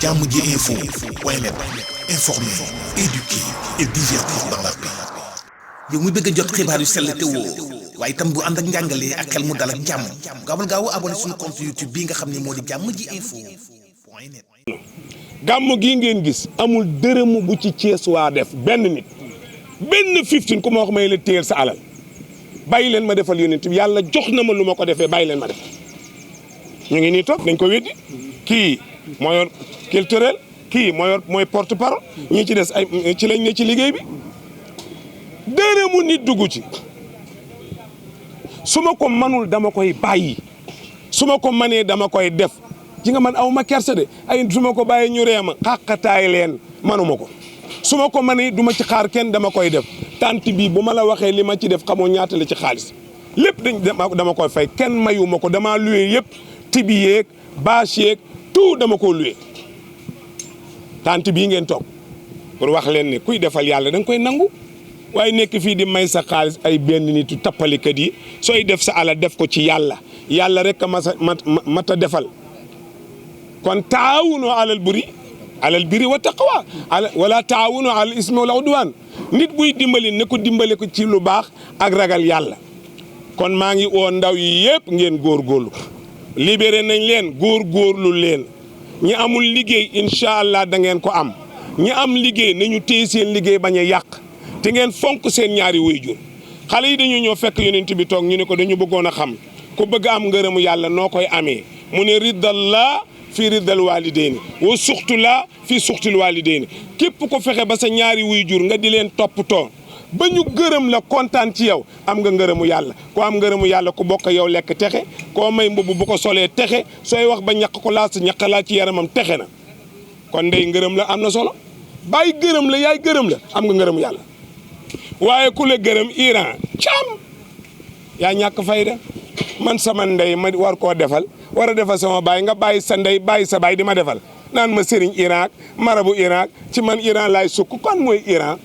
jàmm ji info point net informer, éduquer et divertir dans la paix. yow mi bëgg a jot xibaar yu sell te woo waaye itam bu ànd ak njàngalee ak xel mu dal ak jàmm gaawal gaaw abonné suñu compte YouTube bii nga xam ne moo di jàmm ji info point net. gàmm gii ngeen gis amul dërëmu bu ci Cees waa def benn nit benn 15 ku ma wax may la téyel sa alal bàyyi leen ma defal yonent bi yàlla jox na ma lu ma ko defee bàyyi leen ma def ñu ngi nii toog dañ ko weddi kii moo yor culturel kii mooy porte parole ñi ci des ay ci lañ ne ci liggéey bi dërëmu nit dugg ci su ma ko manul dama koy bàyyi su ma ko manee dama koy def ji nga man aw ma kersa de ay su ma ko bàyyi ñu reema xàqataay leen manuma ko su ma ko manee du ma ci xaar kenn dama koy def tant bii bu ma la waxee li ma ci def xamoo ñaata la ci xaalis lépp dama koy fay kenn mayu ma ko damaa loué yëpp tibi yeeg bâche yeeg tout dama ko loué tant bii ngeen toog pour wax leen ne kuy defal yàlla da nga koy nangu waaye nekk fii di may sa xaalis ay benn nitu tappalikat yi sooy def sa alal def ko ci yàlla yàlla rek a mat a defal kon taawuno alal biri wa taqwa wala taawuno alal ismi wal udwan nit buy dimbali ne ko dimbale ko ci lu baax ak ragal yàlla kon maa ngi woo ndaw yi yëpp ngeen góorgóorlu libéré nañ leen góorgóorlu leen ñi amul liggéey incha allah da ngeen ko am ñi am liggéey nañu téye seen liggéey bañ a yàq te ngeen fonk seen ñaari waajur xale yi dañu ñëw fekk yonent bi toog ñu ne ko dañu bëggoon a xam ku bëgg am ngërëmu yàlla noo koy amee mu ne riddallah fii riddal walidayni wa suxtullah fii suxtul walidayni képp ko fexe ba sa ñaari waajur nga di leen toppatoo ba ñu gërëm la kontaan ci yow am nga ngërëmu yàlla ko am ngërëmu yàlla ku bokk yow lekk texe koo may mbubb bu ko solee texe sooy wax ba ñaq ko laas ñaq laa ci yaramam texe na kon ndey ngërëm la am na solo bàyyi gërëm la yaay gërëm la am nga ngërëmu yàlla waaye ku la gërëm Iran caam yaa ñàkk fayda man sama ndey ma war koo defal war a defal sama baay nga bàyyi sa ndey bàyyi sa baay di ma defal naan ma sëriñ Iran marabu Iran ci man Iran laay sukk kon mooy Iran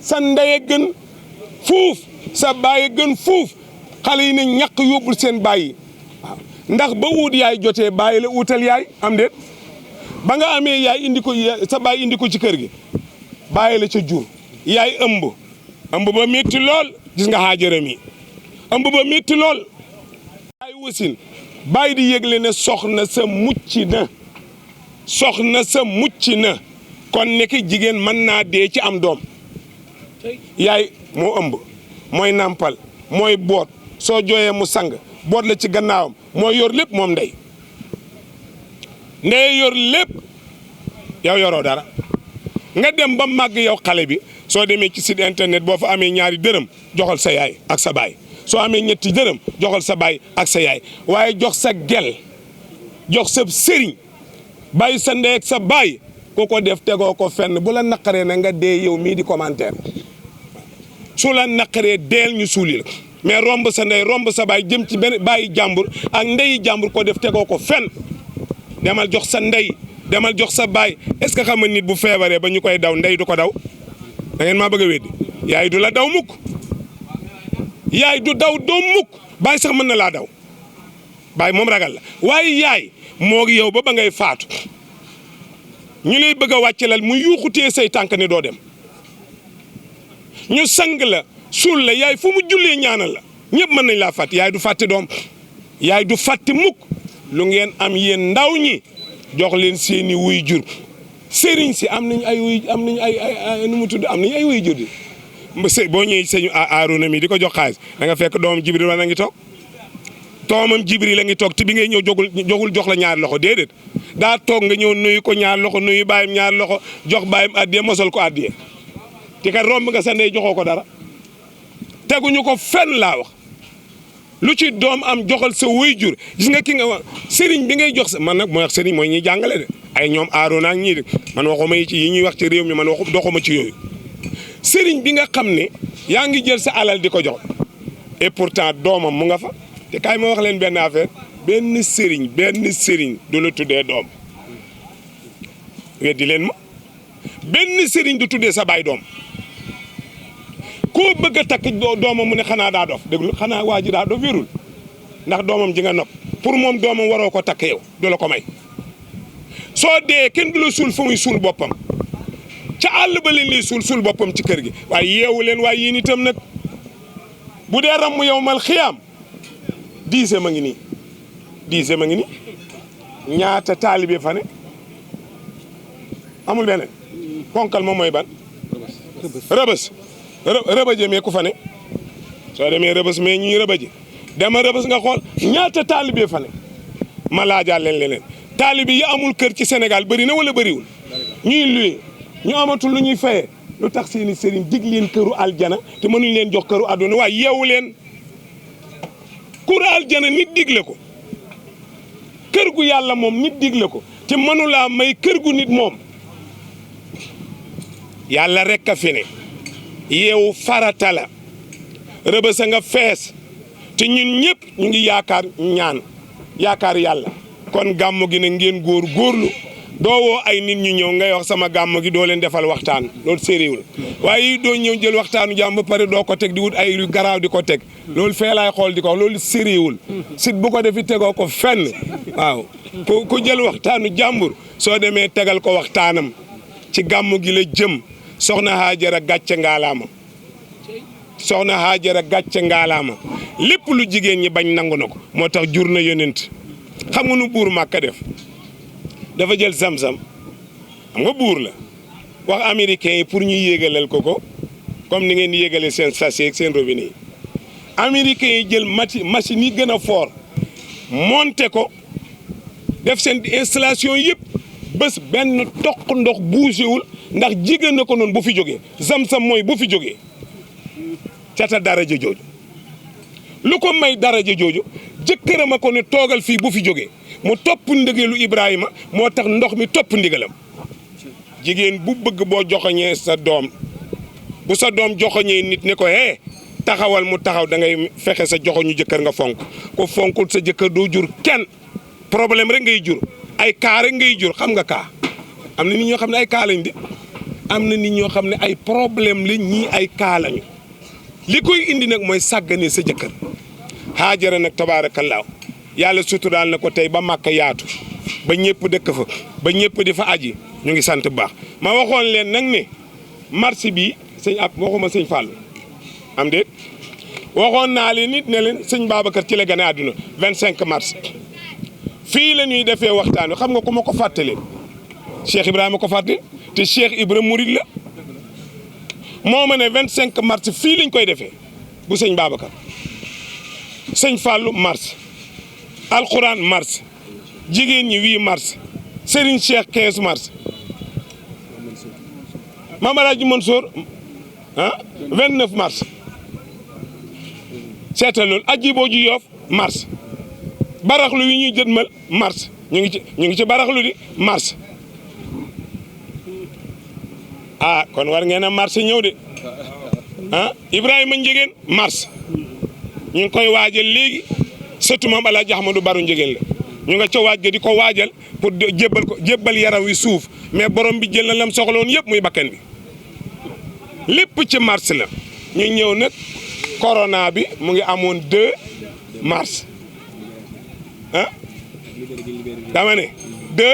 sa ndey gën fuuf sa baay gën fuuf xale yi ne ñàkk yóbbul seen baay waaw ndax ba wut yaay jotee bàyyi la wutal yaay am déet ba nga amee yaay indi ko sa baay indi ko ci kër gi bàyyi la ca jur yaay ëmb ba métti lool gis nga xaajaram yi ëmb ba métti lool yaay wasin bàyyi di yëgle ne soxna sa mucc na kon nekk jigéen mën naa dee ci am doom yaay moo ëmb mooy nàmpal mooy boot soo jooyee mu sang boot la ci gannaawam mooy yor lépp moom ndey yor lépp yow yoroo dara nga dem ba màgg yow xale bi soo demee ci site internet boo fa amee ñaari dërëm joxal sa yaay ak sa baay soo amee ñetti dërëm joxal sa baay ak sa yaay waaye jox sa gel jox sa sëriñ bàyyi sa ndey ak sa baay ku ko def tegoo ko fenn bu la naqaree na nga dee yow mii di commentaire su la naqaree deel ñu suuli la mais romb sa ndey romb sa baay jëm ci benn bàyyi jàmbur ak ndeyi jàmbur ko def tegoo ko fenn demal jox sa ndey demal jox sa baay est-ce que xam nga nit bu feebaree ba ñu koy daw ndey du ko daw da ngeen maa bëgg a weddi yaay du la daw mukk yaay du daw doom mukk baay sax mën na laa daw baay moom ragal la waaye yaay moo yow ba ngay faatu ñu lay bëgg a wàccelal mu yuuxutee say tànk ne doo dem ñu sang la suul la yaay fu mu jullee ñaanal la ñëpp mën nañ laa fàtte yaay du fàtte doom yaay du fàtte mukk lu ngeen am yéen ndaw ñi jox leen seeni wuy jur sëriñ si am nañu nu mu tudd am nañu ay wuy jur di boo ñëwee sëñu Aaruna mi di ko jox xaalis da nga fekk doomam Jibril wala ngi toog doomam Jibril la ngi toog te bi ngay ñëw jogul jox la ñaari loxo déedéet daa toog nga ñëw nuyu ko ñaar loxo nuyu bàyyim ñaar loxo jox bàyyim addiye mosal ko addiye te kat romb nga sa ndey joxoo ko dara teguñu ko fenn laa wax lu ci doom am joxal sa waajur gis nga ki nga wax sëriñ bi ngay jox sa man nag mooy wax sëriñ mooy ñuy jàngale de ay ñoom Aarona ak ñii de man waxuma yi ñuy wax ci réew mi man doxuma ci yooyu sëriñ bi nga xam ne yaa ngi jël sa alal di ko jox et pourtant doomam mu nga fa te kaay ma wax leen benn affaire benn sëriñ du la tuddee doom weddi leen ma benn sëriñ du tuddee sa baay doom koo bëgg a takk doomam mu ne xanaa daa dof déglu xanaa waa ji daa dof wérul ndax doomam ji nga nopp pour moom doomam waroo ko takk yow du la ko may soo dee kenn du la suul fu muy suul boppam ca àll ba leen lay suul boppam ci kër gi waaye yeewu leen waaye yéen itam nag bu dee ramm yow mal xiyaam 10 ma ngi nii 10 ma ngi nii ñaata taalibe fa ne amul beneen ponkal moom mooy ban rëbës rëbëje mais ku fa ne soo demee rëbës mais ñuy rëbëje dama rëbës nga xool ñaata taalibe fa ne ma laajaal leen leneen taalibe yi amul kër ci Sénégal bëri na wala bëriwul ñuy luye ñu amatul lu ñuy fayee lu tax seeni sëriñ dig leen këru aljana te mënuñ leen jox këru àdduna waaye yeewu leen këru aljana nit digle ko kër gu yàlla moom nit digle ko te mënulaa may kër gu nit moom yàlla rek a fi ne yeewu farata la rëbësa nga fees te ñun ñëpp ñu ngi yaakaar ñaan yaakaar yàlla kon gàmmu gi ne ngeen góorlu doo woo ay nit ñu ñëw ngay wax sama gàmmu gi doo leen defal waxtaan loolu sériwul waaye doo ñëw jël waxtaanu jàmm ba pare doo ko teg di wut ay lu garaaw di ko teg loolu fee laay xool di ko wax loolu sériwul sit bu ko defi tegoo ko fenn waaw ku jël waxtaanu jàmbur soo demee tegal ko waxtaanam ci gàmmu gi la jëm soxna Haajara gàcce ngaalaama soxna Haajara gàcce ngaalaama lépp lu jigéen ñi bañ nangu na ko moo tax jur na yonent xam nga nu buur Màkka def dafa jël zam-zam xam nga buur la wax américains yi pour ñu yéegalal ko comme ni ngeen yéegale seen sachet ak seen robinet yi américains yi jël machine yi gën a fort monté ko def seen installation yëpp bés benn toq ndox bougéwul ndax jigéen na ko noonu bu fi jógee zam-zam mooy bu fi jógee cata daraja jooju lu ko may daraja jooju jëkkëram a ko ne toogal fii bu fi jógee mu topp ndigalu Ibrahima moo tax ndox mi topp ndigalam jigéen bu bëgg boo joxoñee sa doom bu sa doom joxoñee nit ne ko taxawal mu taxaw da ngay fexe sa joxoñu jëkkër nga fonk ko fonkul sa jëkkër doo jur kenn problème rek ngay jur ay kaa rek ngay jur xam nga kaa am na nit ñoo xam ne ay kaa lañ di am na nit ñoo xam ne ay problème lañ ñii ay kaa lañu li koy indi nag mooy sàggane sa jëkkër Haajara nag tabaarakallaahu yàlla suturaal na ko tey ba Màkka yaatu ba ñëpp dëkk fa ba ñëpp di fa aji ñu ngi sant bu baax ma waxoon leen nag ne marché bi sëñ ab waxuma sëñ Fall am déet waxoon naa leen nit ne leen sëñ Babacar ci la gane àdduna 25 mars fii la ñuy defee waxtaan wi xam nga ku ma ko fàttali Cheikh Ibrahima ko fàttali te Cheikh Ibrahima Mouride la moo ma ne 25 mars fii lañ koy defee bu sëñ Babacar sëñ Fallou mars alxuraan mars jigéen ñi 8 mars Serigne Cheikh 15 mars Mame Alhaji Mansour 29 mars seetal loolu aji boo ju Yoof mars baraxlu wi ñuy jëtmal mars ñu ngi ci baraxlu di mars kon war ngeen a mars ñëw de Ibrahima Njegéen mars ñu ngi koy waajal léegi surtout Mame Alhaji Ahmadou Baro Njegéen la ñu nga ca waaj ga di ko waajal pour jébbal yaram wi suuf mais borom bi jël na lam soxla woon yëpp muy bakkan bi lépp ci mars la ñu ñëw nag corona bi mu ngi amoon 2 mars dama ne 2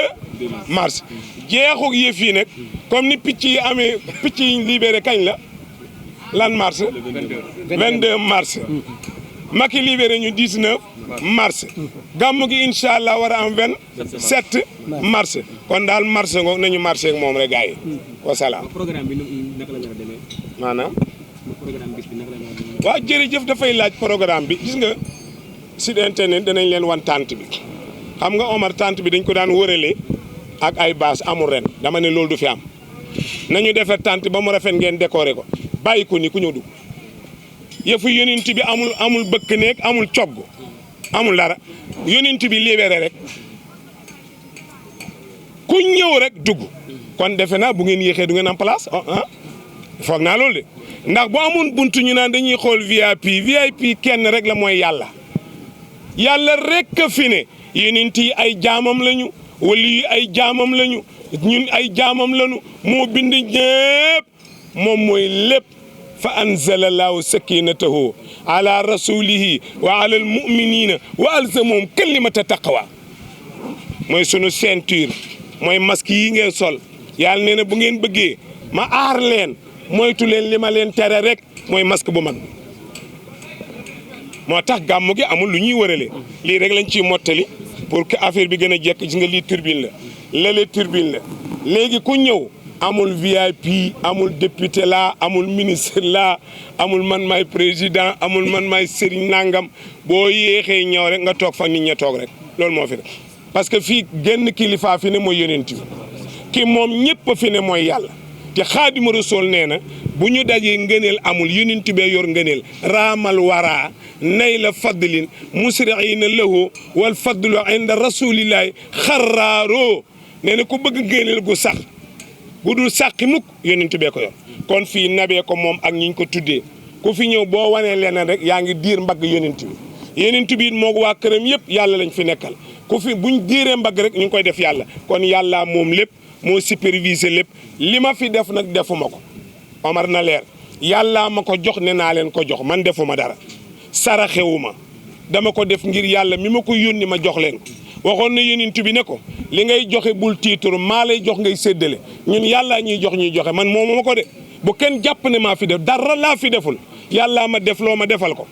mars jeexuk yëf yi nag comme ni picc yi amee picc yi libéré kañ la lan mars 22 mars Macky libéré ñu 19 mars gàmmu gi incha allah war a am 27 mars kon daal mars ngo nañu marché ak moom rek gars yi wasalaam. programme bi naka la war a demee. maanaam. programme bis bi naka la war a demee. waaw jërëjëf dafay laaj programme bi gis nga site internet danañ leen wan tante bi xam nga Omar tante bi dañ ko daan wërale ak ay bâche amul ren dama ne loolu du fi am nañu defar tante ba mu rafet ngeen décorer ko bàyyi ko ni ku ñëw dugg yëfu yonent bi amul bëkk néeg amul cogg amul dara yonent bi libéré rek ku ñëw rek dugg kon defe naa bu ngeen yéexee du ngeen am place foog naa loolu de ndax bu amoon buntu ñu naan dañuy xool VIP kenn rek la mooy yàlla rek a fi ne yonent yi ay jaamam lañu wali yi ay jaamam lañu ñun ay jaamam lañu moo bind ñëpp moom mooy lépp fa anzala llaahu sakinatahu ala rasulihi wa ala almuminina wa alzamahum kalimata taqwa mooy sunu ceinture mooy masque yi ngeen sol yàlla nee na bu ngeen bëggee ma aar leen moytu leen li ma leen tere rek mooy masque bu mag moo tax gàmmu gi amul lu ñuy wërale lii rek lañ ciy mottali pour que affaire bi gën a jekk gis nga lii turbine la lële turbine la léegi ku ñëw amul VIP amul député la amul ministre la amul man maay président amul man maay sëriñ nangam boo yéexee ñëw rek nga toog fa nit ña toog rek loolu moo fi def parce que fii genn kilifa fi ne mooy yonent bi ki moom ñëpp fi ne mooy yàlla te Xaadimu Rasuul nee na bu ñu dajee ngëneel amul yonent bee yor ngëneel raamal waraa nay la fadlin musriina lahu wal fadlu inda rasulillahi xarraaroo nee na ku bëgg ngëneel gu sax bu dul sàqi mukk yonent bee ko yor kon fii nabee ko moom ak ñi ñu ko tuddee ku fi ñëw boo wanee leneen rek yaa ngi diir mbagg yonent bi yonent bi it moo waa këram yëpp yàlla lañ fi nekkal ku fi buñ diiree mbagg rek ñu ngi koy def yàlla kon yàlla moom lépp moo superviser lépp li ma fi def nag defuma ko Omar na leer yàlla ma ko jox ne naa leen ko jox man defuma dara saraxewuma dama ko def ngir yàlla mi ma ko yónni ma jox leen ko waxoon na yonent bi ne ko li ngay joxe bul tiituru maa lay jox ngay séddale ñun yàlla ñuy jox ñuy joxe man moomu ma ko de bu kenn jàpp ne maa fi def dara laa fi deful yàlla ma def loo ma defal ko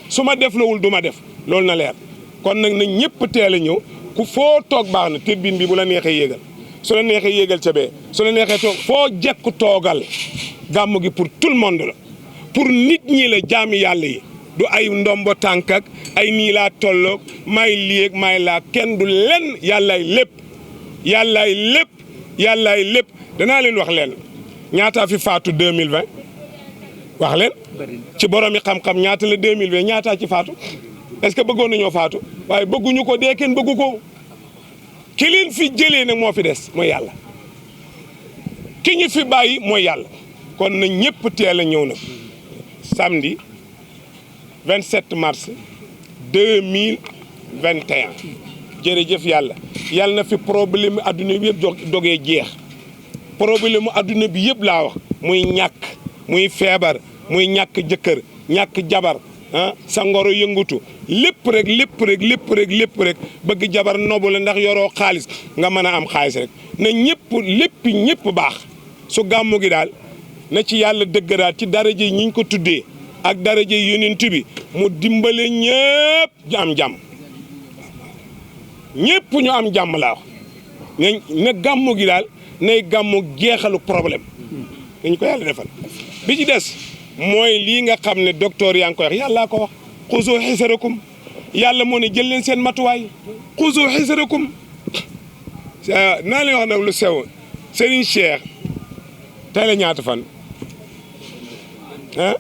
su ma deflowul du ma def loolu na leer kon nag na ñëpp teel a ñëw ku foo toog baax na turbine bi bu la neexee yéegal su la neexee yéegal ca bee su la neexee toog foo jekk toogal gàmmu gi pour tout le monde la pour nit ñi la jaami yàlla yi du ay ndombo tànk ak ay nii laa tolloog may liyeeg may laa kenn du lenn yàllaay lépp yàllaay lépp yàllaay lépp danaa leen wax leen ñaataa fi faatu 2020 wax leen ci borom yi xam-xam ñaata la 2020 ñaataa ci faatu est-ce que bëggoon nañoo faatu waaye bëgguñu ko dee kenn bëggu ko ki leen fi jëlee nag moo fi des mooy yàlla ki ñu fi bàyyi mooy yàlla kon na ñëpp teel a ñëw nag samedi 27 mars 2021 jërëjëf yàlla yàlla na fi problème adduna bi yëpp dogee jeex problème adduna bi yëpp laa wax muy ñàkk muy feebar muy ñàkk jëkkër ñàkk jabar ah sa ngoro yëngutu lépp rek bëgg jabar nobu la ndax yoroo xaalis nga mën a am xaalis rek na ñëpp baax su gàmmu gi daal na ci yàlla dëggaraat ci daraja yi ñi ñu ko tuddee ak daraja yi yonent bi mu dimbale ñëpp ñu am jàmm ñëpp ñu am jàmm laa wax na gàmmu gi daal nay gàmmu jeexalu problème dañ ko yàlla defal bi ci des mooy lii nga xam ne docteur yaa ngi koy wax yàllaa ko wax xuzu xisarakum yàlla moo ne jël leen seen matuwaay xuzu xisarakum naa leen wax nag lu sew Serigne Cheikh tey la ñaata fan ah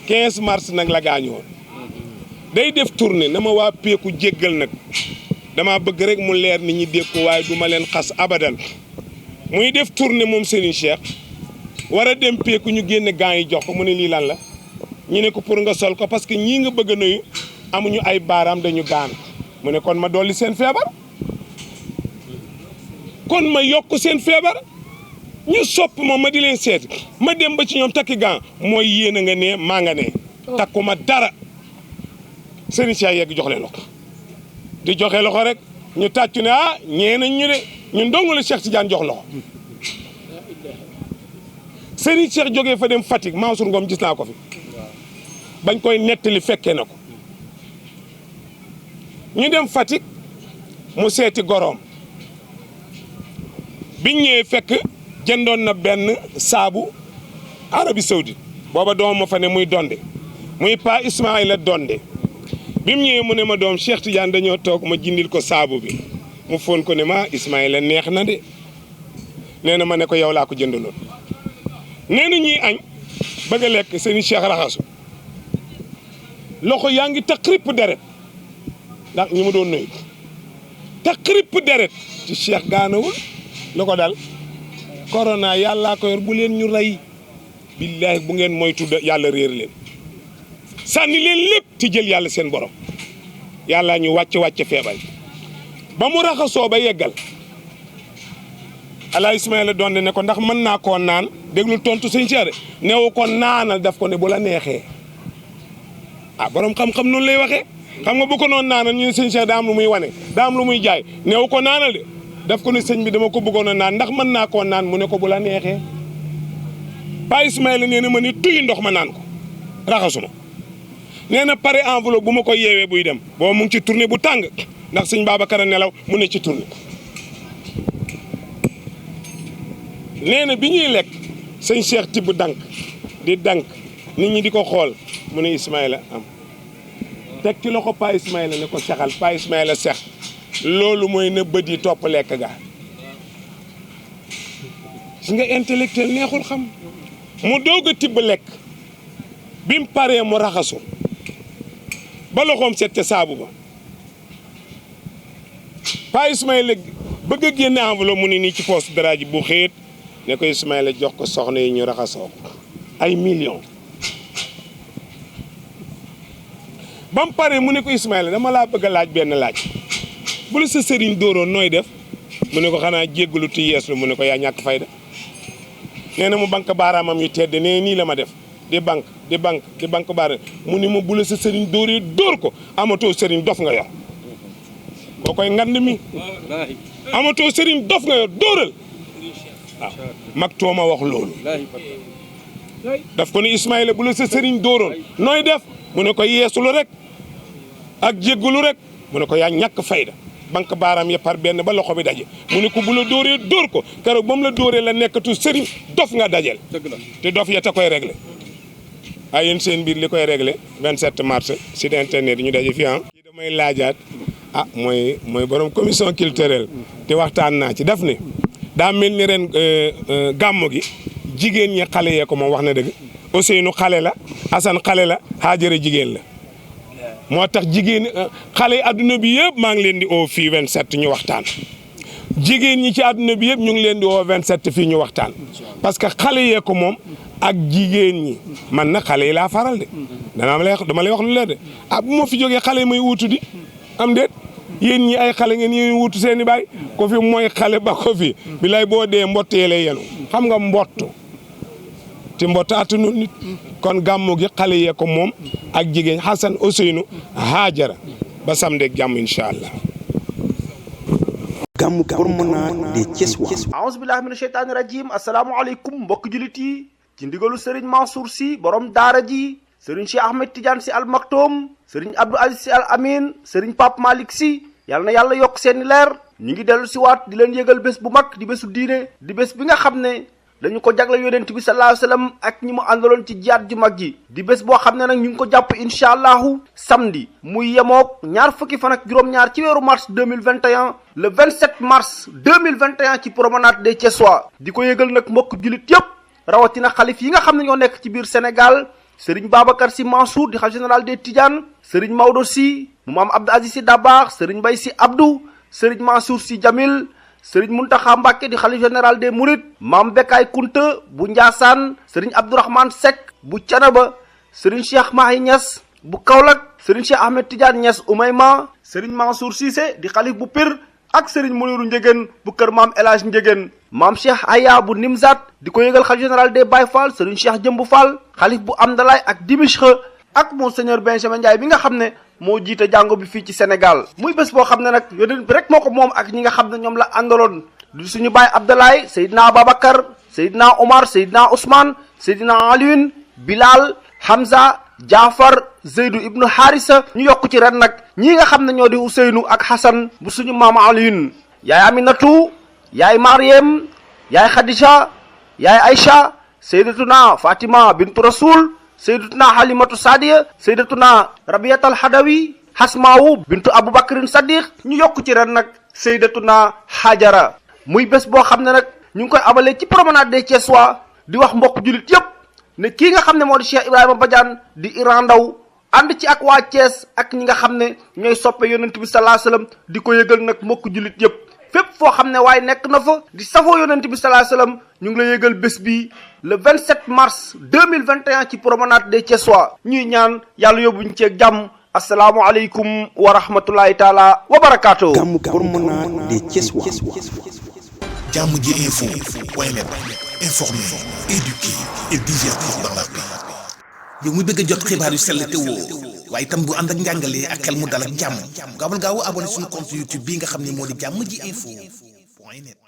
15 mars nag la gaañu woon day def tournée na ma waa peeku jéggal nag dama bëgg rek mu leer nit ñi dégg ko waaye du ma leen xas abadan muy def tournée moom Serigne Cheikh war a dem peeku ñu génne gants yi jox ko mu ne lii lan la ñu ne ko pour nga sol ko parce que ñii nga bëgg a nuyu amuñu ay baaraam dañu gaan mu ne kon ma dolli seen feebar kon ma yokk seen feebar ñu sopp ma di leen seeti ma dem ba ci ñoom takki gants mooy yéen a nga ne maa nga ne takkuma dara Serigne Cheikh yegg jox leen loxo di joxe loxo rek ñu tàccu ne ah ñee nañ ñu de ñun dong la Cheikh Tidiane jox loxo Serigne Cheikh jógee fa dem Fatick Mansour Ngom gis naa ko fi bañ koy nettali fekkee na ko ñu dem Fatick mu seeti goroom biñ ñëwee fekk jëndoon na benn saabu Arabie Saoudite booba doom ma fa ne muy donde muy pa Ismaïla donde bi mu ñëwee mu ne ma doom Cheikh Tidiane dañoo toog ma jindil ko saabu bi mu foon ko ne ma Ismaïla neex na de nee na ma ne ko yow laa ko jëndaloon nee na ñuy añ bëgg a lekk seen Cheikh raxasu loxo yaa ngi taqrib deret ndax ñu mu doon nuyu taqrib deret ci Cheikh gaanawul lu ko dal corona yàllaa ko yor bu leen ñu rey billaahi bu ngeen moytu yàlla réer leen sànni leen lépp ci jël yàlla seen borom yàllaa ñu wàcc feebar ba mu raxasoo ba yeggal ala Ismaïla doon ne ko ndax mën naa koo naan déglul tontu sëñ Cheikh neewu ko naanal daf ko ne bu la neexee ah borom xam-xam noonu lay waxee xam nga bu ko noonu naanal ñu ne sëñ Cheikh daa am lu muy wane daa am lu muy jaay neewu ko naanal de daf ko ne sëñ bi dama ko bëggoon a naan ndax mën naa koo naan mu ne ko bu la neexee Pa Ismaïla nee na ma ni tuy ndox ma naan ko raxasuma nee na pare enveloppe bu ma ko yeewee buy dem boo mu ngi ci tournée bu tàng ndax sëñ Babacar a nelaw mu ne ci tournée nee na bi ñuy lekk sëñ Cheikh tibb dank di dank nit ñi di ko xool mu ne Ismaïla am teg ci loxo Pa Ismaïla ne ko sexal Pa Ismaïla sex loolu mooy na bët yi topp lekk ga si nga intellectuel neexul xam mu doog a tibb lekk bi mu paree mu raxasu ba loxoom set ca saabu ba Pa Ismaïla bëgg a génne enveloppe mu ne nii ci poste dara ji bu xeet ne ko Ismaïla jox ko soxna yi ñu raxasoo ko ay millions ba mu paree mu ne ko Ismaïla dama laa bëgg a laaj benn laaj bu la sa sëriñ dóoroon nooy def mu ne ko xanaa jéggalu ti yees lu mu ne ko yaa ñàkk fayda nee na mu banque baaraamam yu tedd nee nii la ma def di banque baaraam mu ne ma bu la sa sëriñ dóoree dóor ko amatoo sëriñ dof nga yor boo koy ngand mi amatoo sëriñ dof nga yor dóoral waaw mag tooma wax loolu daf ko ne Ismaïla bu la sa sëriñ dóoroon nooy def mu ne ko yeesulu rek ak jéggalu rek mu ne ko yaa ñàkk fayda banque baaraam ya par benn ba loxo bi daje mu ne ko bu la dóoree dóor ko keroog ba mu la dóoree la nekkatu sëriñ dof nga dajel te dof ya ta koy réglé ay yéen seen biir li koy réglé 27 mars site internet ñu daje fii kii damay laajaat mooy borom commission culturelle te waxtaan naa ci daf ne daa mel ni ren gàmmu gi jigéen ñi xale yee ko moom wax na dëgg Ousseynou xale la Assane xale la Haajara jigéen la moo tax jigéen xale yi adduna bi yëpp maa ngi leen di oo fii 27 ñu waxtaan jigéen ñi ci adduna bi yëpp ñu ngi leen di oo 27 fii ñu waxtaan parce que xale yee ko moom ak jigéen ñi man na xale yi laa faral de dama lay wax lu leer de bu ma fi jógee xale yi may wuutu di am déet yéen ñi ay xale ngeen yéen wuutu seen i baay ko fi mooy xale ba ko fi bilaay boo dee mbott yee lay yenu xam nga mbott te mbott attanu nit kon gàmmu gi xale yee ko moom ak jigéen Hassan Ousseynou Haajara ba samedi ak jàmm incha allah. gàmmu promenade des Thiessois. aouzu billahi mina sheytaani rajim asalaamaaleykum mbokk jullit yi ci ndigalu Serigne Mansour Sy borom daara ji Serigne Cheikh Ahmed Tidiane Sy Al Maktoum Serigne Abdou Aziz Sy Al Amin Serigne Pape Malick Sy yàlla na yàlla yokk seeni leer ñu ngi dellu si waat di leen yëgal bés bu mag di bésu diine di bés bi nga xam ne dañu ko jagle yonent bi sallallahu alayhi wasallam ak ñi mu àndaloon ci jihaad ju mag ji di bés boo xam ne nag ñu ngi ko jàpp incha allahu samedi muy yemook ñaar fukki fan ak juróom-ñaar ci weeru mars 2021 le 27 mars 2021 ci promenade des Thiessois di ko yëgal nag mbokk jullit yépp rawatina xalif yi nga xam ne ñoo nekk ci biir Sénégal Serigne Babacar Sy Mansour di xalif général des Tidianes Serigne Maodo Sy mu maam Abdou Aziz Sy Dabakh Serigne Mbaye Sy Abdou Serigne Mansour Sy Jamil Serigne Mountakha Mbacké di xalif général des Mourides maam Bekay Kunta bu Ndiassane Serigne Abdourahmane Seck bu Thiénaba Serigne Cheikh Mahi Niass bu Kaolack Serigne Cheikh Ahmed Tidiane Niass Oumayma Serigne Mansour Cissé di xalif bu Pire ak Serigne Mouniru Ndiéguène bu kër maam El Hadj Ndiéguène maam Cheikh Aya bu Nimzat di ko yëgal xalif général des Baye Fall Serigne Cheikh Jëmbu Fall xalif bu Amdalaay ak Dimishq ak monseigneur Benjamin Ndiaye bi nga xam ne moo jiite jàngo bi fii ci Sénégal muy bés boo xam ne nag yonent bi rek moo ko moom ak ñi nga xam ne ñoom la àndaloon du suñu baay Abdalaay Seydina Ababacar Seydina Omar Seydina Ousmane Seydina Alioune Bilal Hamza Jaafar Zeydu ibnu Harisa ñu yokk ci ren nag ñii nga xam ne ñoo di Ousseynou ak Hassan bu suñu maama Alioune yaay Aminatu yaay Mariem yaay Khadija yaay Aïcha Seydatuna Fatima bintu Rasoul Seydatuna Halimatu Sadiya Seydatuna Rabiyatal Hadawi Hasmaawu bintu Aboubacrin Sadiq ñu yokk ci ren nag Seydatuna Hajara muy bés boo xam ne nag ñu ngi koy amalee ci promenade des Thiessois di wax mbokk jullit yépp ne kii nga xam ne moo di Cheikh Ibrahima Badiane di Iran Ndaw ànd ci ak waa Thiès ak ñi nga xam ne ñooy soppe yonent bi sallallahu alayhi wasallam di ko yëgal nag mbokk jullit yépp fépp foo xam ne waaye nekk na fa di safoo yonent bi sallallahu alayhi wasallam ñu ngi la yëgal bés bi le 27 mars 2021 ci promenade des Thiessois ñuy ñaan yàlla yóbbuñ ceeg jàmm asalaamualeykum wa rahmatullahi taala wa barakaatu. gàmmu promenade des Thiessois. jàmm ji info point net informer, éduquer et divertir dans la paix. yow mu bëgg a jot xibaar yu sell te woo waaye itam bu ànd ak njàngalee ak xel mu dal ak jàmm gaawal gaaw abonné suñu compte YouTube bii nga xam ne moo di jàmm ji info point net